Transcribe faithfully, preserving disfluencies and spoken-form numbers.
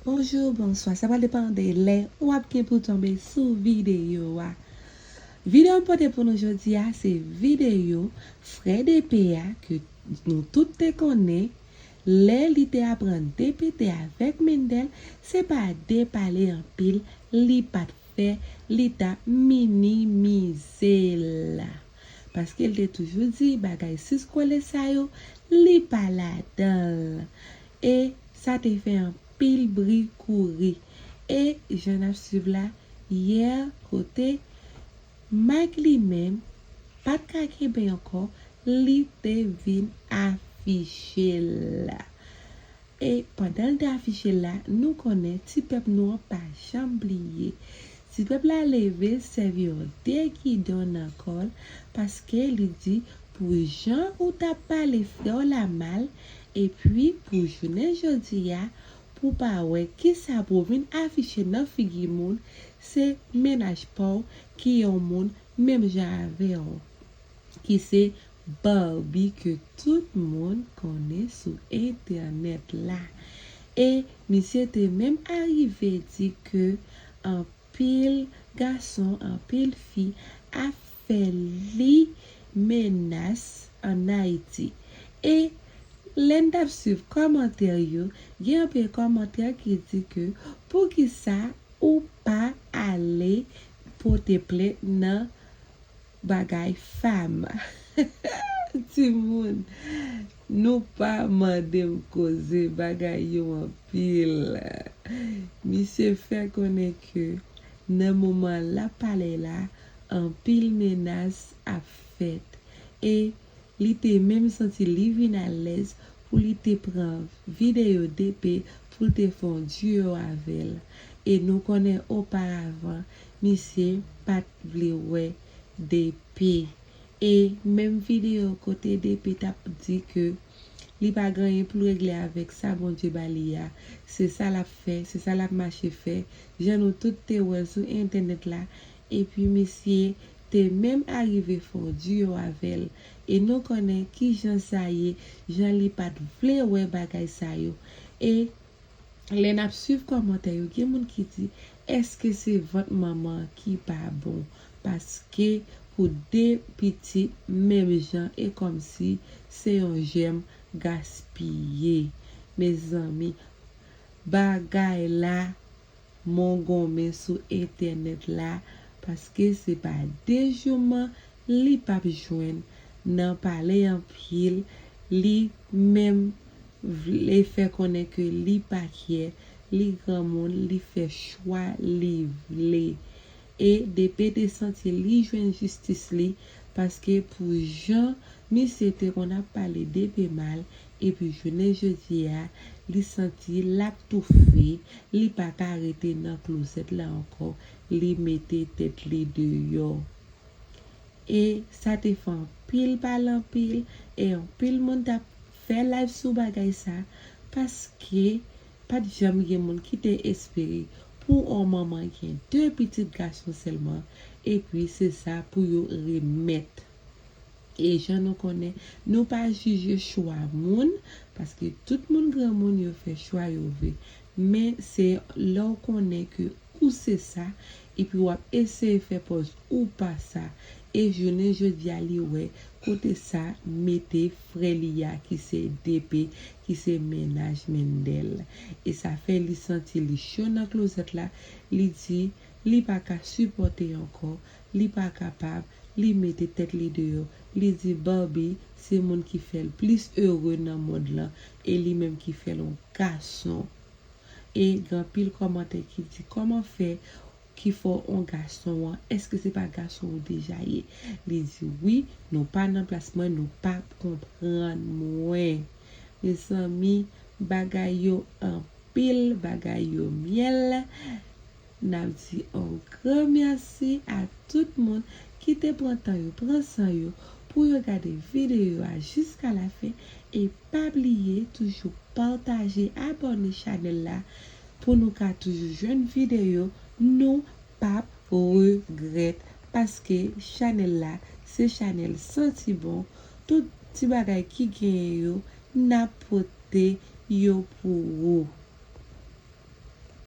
Bonjou, bonswa. Sa pral depann de lè w ap gen pou tonbe sou videyo a. Videyo m pote pou nou jodi a, se videyo frè DP a ke nou tout te konnen. Lè li te aprann DP te avèk Mendel, se pa de pale anpil li pa t fè, li t ap minimize l. Paske l te toujou di bagay sis kole sa yo, li pa ladan l. E sa te fè anpil bri kouri. E jan n ap swiv la, yè kote Mike li menm pa t ka kenbe ankò, li te vin afiche l. E pandan l te afiche l la, nou konnen ti pèp nou an pa janm bliye. Ti pèp la leve sèvi yon de gidon nan kò l, paske li di pou jan ou t ap pale frè w la mal, epi pou jounen jodi a, pou w pa wè kisa pou w vin afiche nan figi moun, se mennaj pa w ki yon moun menm jan avè w, ki se Barbie ke tout moun konnen sou entènèt la. E misye te menm arive di ke anpil gason, anpil fi ap fè li menas ann Ayiti. E lè n t ap swiv kòmantè yo, gen anpil kòmantè ki di ke poukisa ou pa ale pote plent nan bagay fam. Timoun, nou pa mande m koze, bagay yo anpil. Misye fè konnen ke nan moman l ap pale la, anpil menas ap fèt. E li te menm santi li vin alèz pou li te pran videyo DP pou l te fè yon diyo avè l. E nou konnen oparavan, misye pa t vle wè DP. E menm videyo kote DP t ap di ke li pa gen anyen pou l regle avèk sa Bondye ba li a, se sa l ap fè, se sa l ap mache fè, jan nou tout te wè sou entènèt la, epi misye te menm arive fè yon diyo avè l. E nou konnen kijan sa ye, jan li pa t vle wè bagay sa yo. E lè n ap swiv kòmantè yo, gen moun ki di, èske se vant manman ki pa bon? Paske pou de pitit menm jan, e kòmsi se yon jèm gaspiye. Mezanmi, bagay la mongonmen sou entènèt la, paske se pa dejouman li p ap jwenn nan pale anpil, li menm vle fè konnen ke li pa kyè, li granmoun, li fè chwa li vle. E DP te santi li jwenn jistis li, paske pou jan misye te konn ap pale DP mal, epi jounen jodi a, li santi l ap toufe, li pa ka rete nan klozèt la ankò, li mete tèt li deyò. E sa te fè anpil pale anpil, e anpil moun t ap fè live sou bagay sa, paske pa t janm gen moun ki te espere pou yon manman gen de pitit gason sèlman, epi se sa pou yo remèt. E jan nou konnen, nou pa jije chwa moun, paske tout moun granmoun, yo fè chwa yo vle. Men se lè w konnen ke ou se sa, epi w ap eseye fè pòz ou pa sa. E jounen jodi a, li wè kote sa mete frè li a, ki se DP, ki se mennaj Mendel. E sa fè li santi li cho nan klozèt la, li di li pa ka sipòte ankò, li pa kapab, li mete tèt li deyò. Li di Barbie se moun ki fè l plis ere nan mond lan, e li menm ki fè l yon gason. E gen anpil kòmantè ki di, kòman fè ki fè w yon gason an, èske se pa gason ou deja ye? Li di wi, nou pa nan plas mwen, nou p ap konprann mwen. Mezanmi, bagay yo anpil, bagay yo myèl. N ap di yon gran mèsi a tout moun ki te pran tan yo, pran san yo pou yo gade videyo a jiska lafen. E pa bliye toujou pataje, abòne chanèl la pou nou ka toujou jwenn videyo nou p ap regrèt, paske chanèl la se chanèl santi bon. Tout ti bagay ki genyen yo, n ap pote yo pou ou.